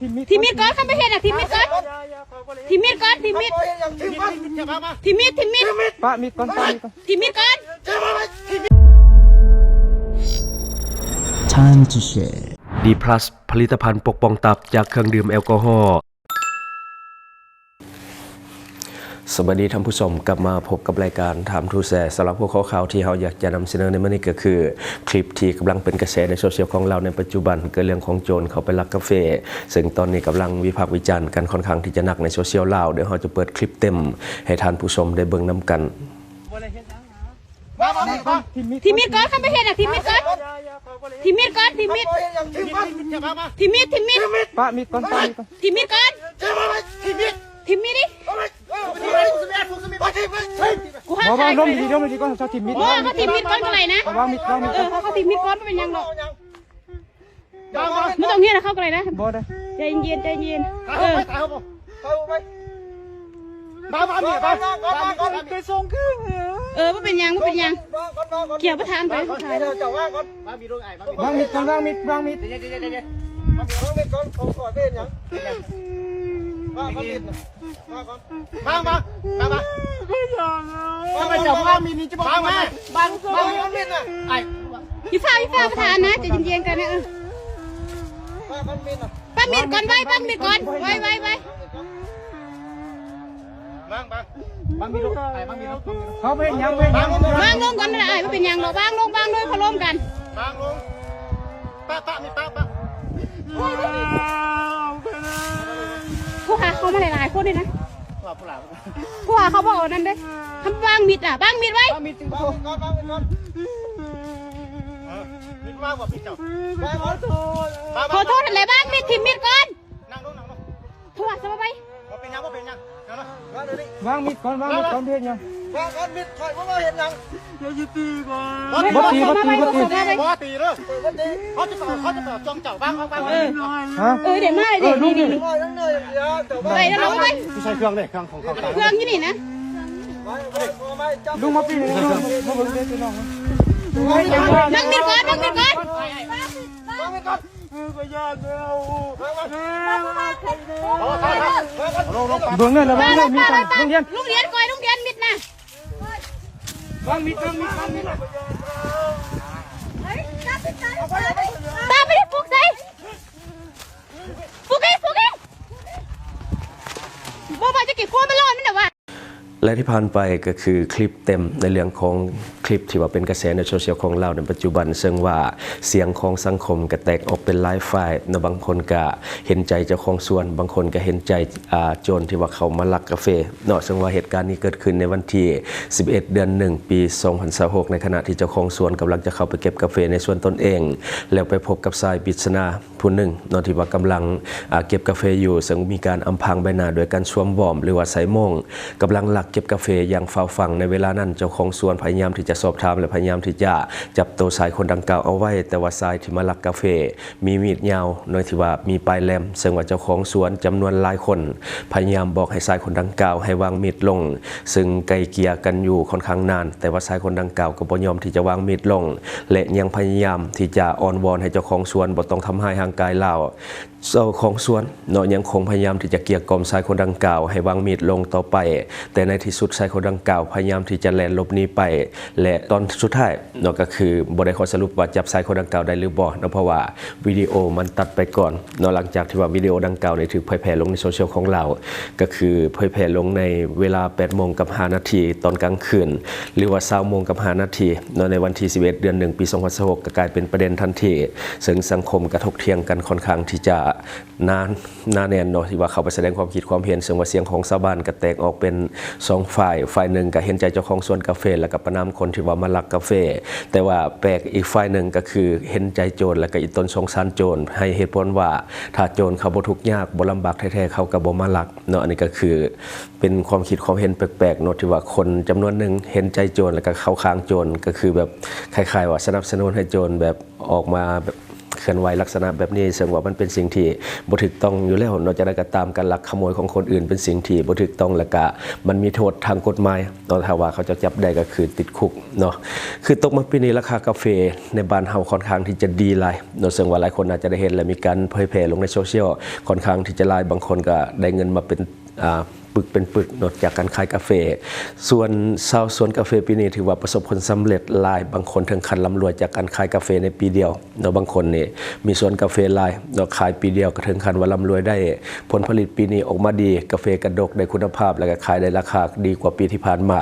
ຖີບມີດກ່ອນ ຄັນບໍ່ເຮັດນະ ຖີບມີດກ່ອນ ຖີບມີດກ່ອນ ຖີບມີດ ຖີບມີດ ຖີບມີດ ປະມີດກ່ອນ ປະມີດກ່ອນ ຖີບມີດກ່ອນ Time to share ດີພລັສ ຜະລິດຕະພັນປົກປ້ອງຕັບຈາກເຄື່ອງດື່ມແອລກໍຮໍ. ສະບາຍດີທ່ານຜູ້ຊົມ, ກັບມາພົບກັບລາຍການ Time to Share. ສຳລັບຫົວຂໍ້ຂ່າວທີ່ເຮົາຢາກຈະນຳສະເໜີໃນມື້ນີ້ກໍຄື ຄລິບທີ່ກຳລັງເປັນກະແສໃນໂຊຊຽວຂອງລາວໃນປັດຈຸບັນ ເກີດເລື່ອງຂອງໂຈນເຂົ້າໄປລັກກາເຟ, ເຊິ່ງຕອນນີ້ກຳລັງວິພາກວິຈານກັນຄ່ອນຂ້າງທີ່ຈະໜັກໃນໂຊຊຽວລາວ. ດຽວເຮົາຈະເປີດຄລິບເຕັມໃຫ້ທ່ານຜູ້ຊົມໄດ້ເບິ່ງນຳກັນ. ຖີບມີດກ່ອນ ຄັນບໍ່ເຮັດນະ ຖີບມີດກ່ອນ ຖີບມີດກ່ອນ ຖີບມີດ ຖີບມີດ ຖີບມີດ ປະມີດກ່ອນ ປະມີດກ່ອນ ຖີບມີດກ່ອນ ຖີບມີດ ຖີບມີດ ກູຫາ ບໍ່ ບໍ່ ລົມດີໆ ລົມດີໆກ່ອນ ເຈົ້າຖີບມີດ ບໍ່ ເຂົາຖີບມີດກ່ອນກໍໄດ້ນະ ເອົາວາງມີດ ວາງມີດ ເອີ ເຂົາຖີບມີດກ່ອນ ບໍ່ເປັນຫຍັງດອກ. ບໍ່ຕ້ອງເຮັດໃຫ້ເຂົາກໍໄດ້ນະ ບໍ່ໄດ້ ໃຈເຢັນໆ ໃຈເຢັນ ເອີ ມາ ມາ ມາ ມາ ໄປສົ່ງຄືນ ເອີ ບໍ່ເປັນຫຍັງ ບໍ່ເປັນຫຍັງ ກ່ຽວບໍ່ທານໄປ ເຈົ້າວາງກ່ອນ ວາງມີດກ່ອນ ວາງມີດ ວາງມີດ ວາງມີດກ່ອນ ຂອງຂ້ອຍເປັນຫຍັງ ວາງມີດ ວາງ ວາງ ວາງ ວາງ ວາງ ເຈົ້າວາງມີດນີ້ ຈະບອກ ວາງ ວາງ ວາງມີດນະ ອ້າຍ ຢ່າຟ້າວ ຢ່າຟ້າວປະທານນະ ໃຈເຢັນໆກັນນະ ເອີ ວາງມີດນະ ປະມີດກ່ອນ ໄວ ປະມີດກ່ອນ ໄວ ໄວ ໄວ ວາງ ວາງ ວາງມີດລົງ ອ້າຍ ວາງມີດລົງ ເຂົາເປັນຫຍັງ ເປັນຫຍັງ ວາງລົງກ່ອນນະ ອ້າຍ ບໍ່ເປັນຫຍັງດອກ ວາງລົງ ວາງໂດຍເຄົາລົມກັນ ວາງລົງ ປະ ປະ ມີດ ປະ ປະ ໂທຫາເຂົາມາຫຼາຍໆຄົນເລີຍນະ ວ່າຜູ້ຫຼາຍ ເພາະວ່າເຂົາບໍ່ເອົານັ້ນເດ້ ຄັນວາງມີດນະ ວາງມີດໄວ້ ວາງມີດ ເອີ ມີດວາງບໍ່ ມີດເຈົ້າ ຂໍໂທດ ຂໍໂທດຫັ້ນແຫຼະ ວາງມີດ ຖິ້ມມີດກ່ອນ ນັ່ງລົງ ນັ່ງລົງ ໂທຫາຊະ ໄປ ບໍ່ເປັນຫຍັງ ບໍ່ເປັນຫຍັງ ນັ່ງລົງ ວາງມີດກ່ອນ ວາງມີດກ່ອນ ເຮັດຫຍັງ ວາງກ່ອນ ມີດຂ້ອຍ ບໍ່ເຮັດຫຍັງ ຢ່າຊິຕີກ່ອນ ບໍ່ຕີ ບໍ່ຕີ ບໍ່ຕີ ບໍ່ຕີເດີ ບໍ່ຕີ ເຂົາຈະ ເຂົາຈະຈ້ອງເຈົ້າ ວາງ ວາງ ວາງ ເອີ ຮະ ເອີ ເດ້ ມາເດ້ ເອີ ນີ້ ນີ້ ນີ້ ໄປແລ້ວ ໄປ ຊິໃສ່ເຄື່ອງເດ້ ເຄື່ອງຂອງເຂົາ ເຄື່ອງຢູ່ນີ້ນະ ລຸງມາປີນີ້ ລຸງມາເບິ່ງເດ້ພີ່ນ້ອງ ວາງມີດກ່ອນ ວາງມີດກ່ອນ ວາງມີດກ່ອນ ເອີ ກໍຢ້ານແລ້ວ ເບິ່ງເດີ ລະວັງເດີ ມີດ ໂຮງຮຽນ ໂຮງຮຽນ ກ່ອຍ ໂຮງຮຽນ ມີດນະ ວາງມີດ ວາງມີດ ວາງມີດ ຕາມໄປດິ ຟຸກໃສ່ ຟຸກອີກ ຟຸກອີກ ບໍ່ວ່າຈະກີ່ຄົວມັນລອດມັນນະວ່າ. ແລະທີ່ຜ່ານໄປກໍຄືຄລິບເຕັມໃນເລື່ອງຂອງຄລິບທີ່ວ່າເປັນກະແສໃນໂຊຊຽວຂອງລາວໃນປັດຈຸບັນ, ເຊິ່ງວ່າສຽງຂອງສັງຄົມກໍແຕກອອກເປັນຫຼາຍຝ່າຍເນາະ, ບາງຄົນກໍເຫັນໃຈເຈົ້າຂອງສວນ, ບາງຄົນກໍເຫັນໃຈ ອາ ໂຈນທີ່ວ່າເຂົ້າມາລັກກາເຟເນາະ, ເຊິ່ງວ່າເຫດການນີ້ເກີດຂຶ້ນໃນວັນທີສິບເອັດ ເດືອນໜຶ່ງ ປີສອງພັນຊາວຫົກ ໃນຂະນະທີ່ເຈົ້າຂອງສວນກຳລັງຈະເຂົ້າໄປເກັບກາເຟໃນສວນຕົນເອງ, ແລ້ວໄປພົບກັບຊາຍປລິດສະໜາ ຜູ້ໜຶ່ງເນາະ ທີ່ວ່າກຳລັງ ອາ ເກັບກາເຟຢູ່, ເຊິ່ງມີການອຳພາງໃບໜ້າໂດຍການສວມວອມ ຫຼືວ່າໃສ່ໂມ່ງ, ກຳລັງລັກເກັບກາເຟຢ່າງຟ້າວຟັ່ງ. ໃນເວລານັ້ນ ເຈົ້າຂອງສວນພະຍາຍາມທີ່ຈະສອບຖາມ ແລະ ພະຍາຍາມທີ່ຈະຈັບໂຕຊາຍຄົນດັ່ງກ່າວເອົາໄວ້, ແຕ່ວ່າຊາຍທີ່ມາລັກກາເຟມີມີດຍາວເນາະ ທີ່ວ່າມີປາຍແຫຼມ, ເຊິ່ງວ່າເຈົ້າຂອງສວນຈຳນວນຫຼາຍຄົນພະຍາຍາມບອກໃຫ້ຊາຍຄົນດັ່ງກ່າວໃຫ້ວາງມີດລົງ, ເຊິ່ງໄກ່ເກ່ຍກັນຢູ່ຄ່ອນຂ້າງນານ, ແຕ່ວ່າຊາຍຄົນດັ່ງກ່າວກໍບໍ່ຍອມທີ່ຈະວາງມີດລົງ ແລະ ຍັງພະຍາຍາມທີ່ຈະອ້ອນວອນໃຫ້ເຈົ້າຂອງສວນບໍ່ຕ້ອງທຳຮ້າຍຮ່າງກາຍລາວ. ເຈົ້າຂອງສວນເນາະ ຍັງຄົງພະຍາຍາມທີ່ຈະເກลี้ຍກ່ອມຊາຍຄົນດັ່ງກ່າວໃຫ້ວາງມີດລົງຕໍ່ໄປ, ແຕ່ໃນທີ່ສຸດຊາຍຄົນດັ່ງກ່າວພະຍາຍາມທີ່ຈະແລ່ນຫຼົບໜີໄປ, ແລະ ຕອນສຸດທ້າຍເນາະ ກໍຄືບໍ່ໄດ້ຂໍ້ສະຫຼຸບວ່າຈັບຊາຍຄົນດັ່ງກ່າວໄດ້ຫຼືບໍ່ເນາະ, ເພາະວ່າວິດີໂອມັນຕັດໄປກ່ອນເນາະ. ຫຼັງຈາກທີ່ວ່າວິດີໂອດັ່ງກ່າວນີ້ຖືກເຜີຍແຜ່ລົງໃນໂຊຊຽວຂອງລາວ, ກໍຄືເຜີຍແຜ່ລົງໃນເວລາແປດໂມງກັບຫ້ານາທີຕອນກາງຄືນ ຫຼືວ່າຊາວໂມງກັບຫ້ານາທີເນາະ, ໃນວັນທີສິບເອັດ ເດືອນໜຶ່ງ ປີສອງພັນຊາວຫົກ ກໍກາຍເປັນປະເດັນທັນທີ, ເຊິ່ງສັງຄົມກໍຖົກຖຽງກັນຄ່ອນຂ້າງທີ່ຈະໜາ ໜາແໜ້ນເນາະ ທີ່ວ່າເຂົ້າໄປສະແດງຄວາມຄິດຄວາມເຫັນ, ເຊິ່ງວ່າສຽງຂອງຊາວບ້ານກໍແຕກອອກເປັນສອງຝ່າຍ, ຝ່າຍໜຶ່ງກໍເຫັນໃຈເຈົ້າຂອງສວນກາເຟ ແລ້ວກໍປະນາມຄົນທີ່ວ່າມາລັກກາເຟ, ແຕ່ວ່າແປກອີກຝ່າຍໜຶ່ງກໍຄືເຫັນໃຈໂຈນ ແລ້ວກໍອີ່ຕົນສົງສານໂຈນ, ໃຫ້ເຫດຜົນວ່າຖ້າໂຈນເຂົາບໍ່ທຸກຍາກ ບໍ່ລຳບາກແທ້ໆ ເຂົາກໍບໍ່ມາລັກເນາະ. ອັນນີ້ກໍຄື ເປັນຄວາມຄິດຄວາມເຫັນແປກໆເນາະ ທີ່ວ່າຄົນຈຳນວນໜຶ່ງເຫັນໃຈໂຈນ ແລ້ວກໍເຂົ້າຂ້າງໂຈນ, ກໍຄືແບບຄ້າຍໆວ່າສະໜັບສະໜູນໃຫ້ໂຈນແບບອອກມາແບບ ເຄື່ອນໄຫວລັກສະນະແບບນີ້ ເຊິ່ງວ່າມັນເປັນສິ່ງທີ່ບໍ່ຖືກຕ້ອງຢູ່ແລ້ວເນາະ. ຈັ່ງໃດກໍຕາມ ການລັກຂະໂມຍຂອງຄົນອື່ນເປັນສິ່ງທີ່ບໍ່ຖືກຕ້ອງ ແລະກະມັນມີໂທດທາງກົດໝາຍເນາະ. ຖ້າວ່າເຂົາເຈົ້າຈັບໄດ້ກໍຄືຕິດຄຸກເນາະ. ຄືຕົກມາປີນີ້ ລາຄາກາເຟໃນບ້ານເຮົາຄ່ອນຂ້າງທີ່ຈະດີຫຼາຍເນາະ ເຊິ່ງວ່າຫຼາຍຄົນອາດຈະໄດ້ເຫັນ ແລະມີການເຜີຍແຜ່ລົງໃນໂຊຊຽວຄ່ອນຂ້າງທີ່ຈະຫຼາຍ. ບາງຄົນກໍໄດ້ເງິນມາເປັນ ອາ ປຶກເປັນປຶກເນາະ ຈາກການຂາຍກາເຟ. ສ່ວນຊາວສວນກາເຟປີນີ້ຖືວ່າປະສົບຜົນສຳເລັດຫຼາຍ, ບາງຄົນເຖິງຂັ້ນລ່ຳລວຍຈາກການຂາຍກາເຟໃນປີດຽວເນາະ. ບາງຄົນນີ້ມີສວນກາເຟຫຼາຍເນາະ ຂາຍປີດຽວກໍເຖິງຂັ້ນວ່າລ່ຳລວຍໄດ້. ຜົນຜະລິດປີນີ້ອອກມາດີ, ກາເຟກະດົກ, ໄດ້ຄຸນນະພາບ ແລະກະຂາຍໄດ້ລາຄາດີກວ່າປີທີ່ຜ່ານມາ.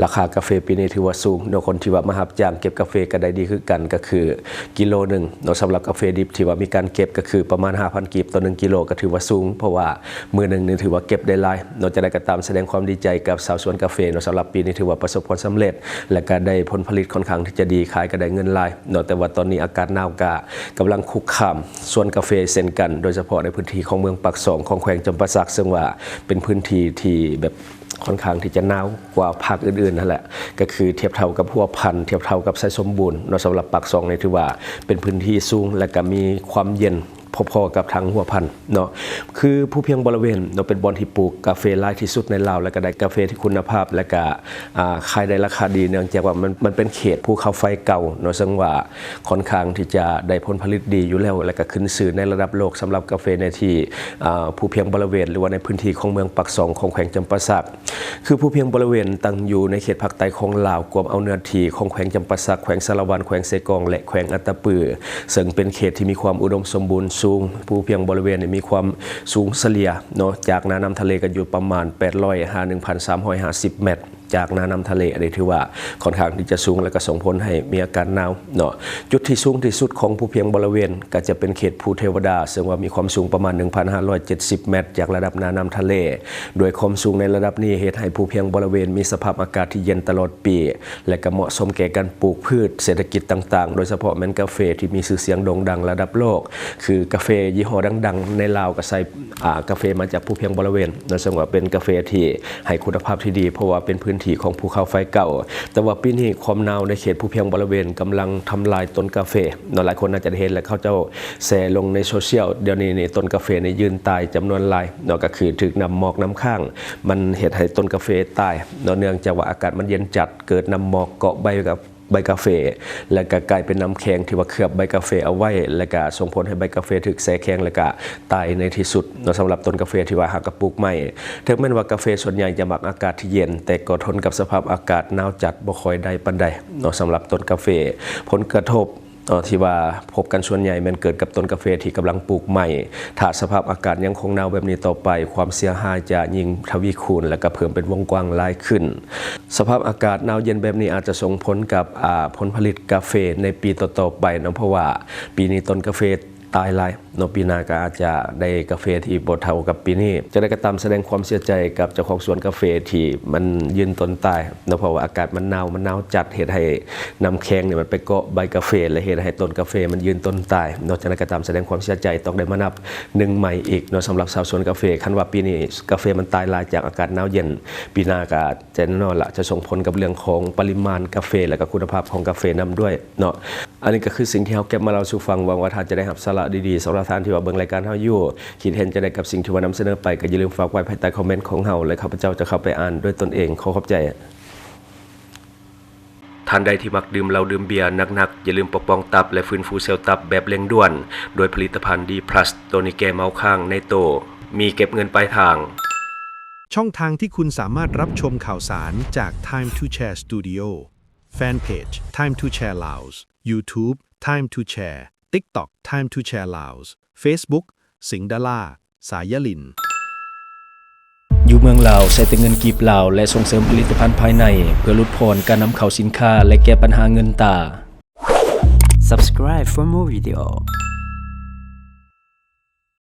ລາຄາກາເຟປີນີ້ຖືວ່າສູງເນາະ, ຄົນທີ່ວ່າມາຮັບຈ້າງເກັບກາເຟກໍໄດ້ດີຄືກັນ ກໍຄືກິໂລໜຶ່ງເນາະ. ສຳລັບກາເຟດິບທີ່ວ່າມີການເກັບກໍຄືປະມານຫ້າພັນກີບຕໍ່ໜຶ່ງກິໂລ ກໍຖືວ່າສູງ ເພາະວ່າ ມື້ໜຶ່ງນີ້ຖືວ່າເກັບໄດ້ຫຼາຍເນາະ. ຈັ່ງໃດກໍຕາມ ສະແດງຄວາມດີໃຈກັບຊາວສວນກາເຟເນາະ, ສຳລັບປີນີ້ຖືວ່າປະສົບຜົນສຳເລັດ ແລະກະໄດ້ຜົນຜະລິດຄ່ອນຂ້າງທີ່ຈະດີ, ຂາຍກໍໄດ້ເງິນຫຼາຍເນາະ. ແຕ່ວ່າຕອນນີ້ອາກາດໜາວກະກຳລັງຄຸກຄາມສວນກາເຟເຊັ່ນກັນ, ໂດຍສະເພາະໃນພື້ນທີ່ຂອງເມືອງປາກຊ່ອງ ຂອງແຂວງຈຳປາສັກ ເຊິ່ງວ່າເປັນພື້ນທີ່ທີ່ແບບຄ່ອນຂ້າງທີ່ຈະໜາວກວ່າພາກອື່ນໆຫັ້ນແຫຼະ, ກໍຄືທຽບເທົ່າກັບຫົວພັນ, ທຽບເທົ່າກັບໄຊສົມບູນເນາະ. ສຳລັບປາກຊ່ອງນີ້ຖືວ່າເປັນພື້ນທີ່ສູງ ແລະກະມີຄວາມເຢັນ ພໍໆກັບທາງຫົວພັນເນາະ. ຄືພູພຽງບໍລະເວນເນາະ ເປັນບ່ອນທີ່ປູກກາເຟຫຼາຍທີ່ສຸດໃນລາວ ແລະກະໄດ້ກາເຟທີ່ຄຸນນະພາບ ແລະກະ ອາ ຂາຍໄດ້ລາຄາດີ ເນື່ອງຈາກວ່າມັນ ມັນເປັນເຂດພູເຂົາໄຟເກົ່າເນາະ, ເຊິ່ງວ່າຄ່ອນຂ້າງທີ່ຈະໄດ້ຜົນຜະລິດດີຢູ່ແລ້ວ ແລະກະຂຶ້ນຊື່ໃນລະດັບໂລກສຳລັບກາເຟໃນທີ່ ອາ ພູພຽງບໍລະເວນ ຫຼືວ່າໃນພື້ນທີ່ຂອງເມືອງປາກຊ່ອງ ຂອງແຂວງຈຳປາສັກ. ຄືພູພຽງບໍລະເວນຕັ້ງຢູ່ໃນເຂດພາກໃຕ້ຂອງລາວ, ກວມເອົາເນື້ອທີ່ຂອງແຂວງຈຳປາສັກ, ແຂວງສາລະວັນ, ແຂວງເຊກອງ ແລະ ແຂວງອັດຕະປື, ເຊິ່ງເປັນເຂດທີ່ມີຄວາມອຸດົມສົມບູນສູງ. ພູພຽງບໍລະເວນນີ້ມີຄວາມສູງສະເລ່ຍເນາະ ຈາກໜ້ານ້ຳທະເລກໍຢູ່ປະມານແປດຮ້ອຍຫາໜຶ່ງພັນສາມຮ້ອຍຫ້າສິບແມັດ ຈາກໜ້ານ້ຳທະເລ. ອັນນີ້ຖືວ່າຄ່ອນຂ້າງທີ່ຈະສູງ ແລະກໍສົ່ງຜົນໃຫ້ມີອາກາດໜາວເນາະ. ຈຸດທີ່ສູງທີ່ສຸດຂອງພູພຽງບໍລະເວນ ກໍຈະເປັນເຂດພູເທວະດາ ເຊິ່ງວ່າມີຄວາມສູງປະມານໜຶ່ງພັນຫ້າຮ້ອຍເຈັດສິບແມັດ ຈາກລະດັບໜ້ານ້ຳທະເລ. ໂດຍຄວາມສູງໃນລະດັບນີ້ເຮັດໃຫ້ພູພຽງບໍລະເວນມີສະພາບອາກາດທີ່ເຢັນຕະຫຼອດປີ ແລະກະເໝາະສົມແກ່ການປູກພືດເສດຖະກິດຕ່າງໆ ໂດຍສະເພາະແມ່ນກາເຟທີ່ມີຊື່ສຽງໂດ່ງດັງລະດັບໂລກ. ຄືກາເຟຍີ່ຫໍ້ດັງໆໃນລາວກໍໃຊ້ ອາ ກາເຟມາຈາກພູພຽງບໍລະເວນເນາະ, ເຊິ່ງວ່າເປັນກາເຟທີ່ໃຫ້ຄຸນນະພາບທີ່ດີ ເພາະວ່າເປັນພື້ນທີ່ຂອງພູເຂົາໄຟເກົ່າ. ແຕ່ວ່າປີນີ້ຄວາມໜາວໃນເຂດພູພຽງບໍລະເວນກຳລັງທຳລາຍຕົ້ນກາເຟເນາະ. ຫຼາຍຄົນອາດຈະໄດ້ເຫັນ ແລະເຂົາເຈົ້າແຊລົງໃນໂຊຊຽວ. ດຽວນີ້ນີ້ ຕົ້ນກາເຟນີ້ຢືນຕາຍຈຳນວນຫຼາຍເນາະ, ກໍຄືຖືກນ້ຳໝອກນ້ຳຄ້າງ ມັນເຮັດໃຫ້ຕົ້ນກາເຟຕາຍເນາະ, ເນື່ອງຈາກວ່າອາກາດມັນເຢັນຈັດ ເກີດນ້ຳໝອກເກາະໃບກາ ໃບກາເຟ ແລະກະກາຍເປັນນ້ຳແຂງທີ່ວ່າເຄືອບໃບກາເຟເອົາໄວ້ ແລະກະສົ່ງຜົນໃຫ້ໃບກາເຟຖືກແຊ່ແຂງ ແລະກະຕາຍໃນທີ່ສຸດເນາະ. ສຳລັບຕົ້ນກາເຟທີ່ວ່າຫາກະປູກໃໝ່, ເຖິງແມ່ນວ່າກາເຟສ່ວນໃຫຍ່ຈະມັກອາກາດທີ່ເຢັນ ແຕ່ກໍທົນກັບສະພາບອາກາດໜາວຈັດບໍ່ຄ່ອຍໄດ້ປານໃດເນາະ. ສຳລັບຕົ້ນກາເຟ ຜົນກະທົບ ເນາະ ທີ່ວ່າພົບກັນສ່ວນໃຫຍ່ແມ່ນເກີດກັບຕົ້ນກາເຟທີ່ກຳລັງປູກໃໝ່. ຖ້າສະພາບອາກາດຍັງຄົງໜາວແບບນີ້ຕໍ່ໄປ, ຄວາມເສຍຫາຍຈະຍິ່ງທະວີຄູນ ແລະກະເພີ່ມເປັນວົງກວ້າງຫຼາຍຂຶ້ນ. ສະພາບອາກາດໜາວເຢັນແບບນີ້ອາດຈະສົ່ງຜົນກັບ ອາ ຜົນຜະລິດກາເຟໃນປີຕໍ່ໆໄປເນາະ, ເພາະວ່າປີນີ້ຕົ້ນກາເຟຕາຍຫຼາຍເນາະ, ປີໜ້າກໍອາດຈະໄດ້ກາເຟທີ່ບໍ່ເທົ່າກັບປີນີ້. ຈັ່ງໃດກໍຕາມ, ສະແດງຄວາມເສຍໃຈກັບເຈົ້າຂອງສວນກາເຟທີ່ມັນຢືນຕົ້ນຕາຍ ເນາະ, ເພາະວ່າອາກາດມັນໜາວ, ມັນໜາວຈັດ ເຮັດໃຫ້ນ້ຳແຂງນີ້ມັນໄປເກາະໃບກາເຟ ແລະເຮັດໃຫ້ຕົ້ນກາເຟມັນຢືນຕົ້ນຕາຍເນາະ. ຈັ່ງໃດກໍຕາມ, ສະແດງຄວາມເສຍໃຈ, ຕ້ອງໄດ້ມານັບໜຶ່ງໃໝ່ອີກເນາະ. ສຳລັບຊາວສວນກາເຟ, ຄັນວ່າປີນີ້ກາເຟມັນຕາຍຫຼາຍຈາກອາກາດໜາວເຢັນ, ປີໜ້າກໍແນ່ນອນລະ ຈະສົ່ງຜົນກັບເລື່ອງຂອງປະລິມານກາເຟ ແລະກໍຄຸນນະພາບຂອງກາເຟນຳດ້ວຍເນາະ. ອັນນີ້ກໍຄືສິ່ງທີ່ເຮົາເກັບມາເລົ່າສູ່ຟັງ. ຫວັງວ່າທ່ານຈະໄດ້ຮັບສາລະດີໆ. ສຳລັບທ່ານທີ່ວ່າເບິ່ງລາຍການເຮົາຢູ່, ຄິດເຫັນຈັ່ງໃດກັບສິ່ງທີ່ວ່ານຳສະເໜີໄປ, ກໍຢ່າລືມຝາກໄວ້ພາຍໃຕ້ຄອມເມັນຂອງເຮົາ ແລະ ຂ້າພະເຈົ້າຈະເຂົ້າໄປອ່ານດ້ວຍຕົນເອງ. ຂໍຂອບໃຈ. ທ່ານໃດທີ່ມັກດື່ມເຫຼົ້າດື່ມເບຍໜັກໆ, ຢ່າລືມປົກປ້ອງຕັບ ແລະ ຟື້ນຟູເຊວຕັບແບບເລັ່ງດ່ວນ ດ້ວຍຜະລິດຕະພັນ D plus ໂຕນີ້ແກ້ເມົາຄ້າງໃນໂຕ, ມີເກັບເງິນປາຍທາງ. ช่องทางที่คุณสามารถรับชมข่าวสารจาก Time to Share Studio Fanpage Time to Share Laos YouTube Time to Share TikTok Time to Share Laos Facebook สิงห์ดารา สายยลิน ຢູ່ເມືອງລາວ ໃຊ້ແຕ່ເງິນກີບລາວ ແລະ ສົ່ງເສີມຜະລິດຕະພັນພາຍໃນ ເພື່ອຫຼຸດຜ່ອນການນຳເຂົ້າສິນຄ້າ ແລະ ແກ້ບັນຫາເງິນຕາ. Subscribe for more video.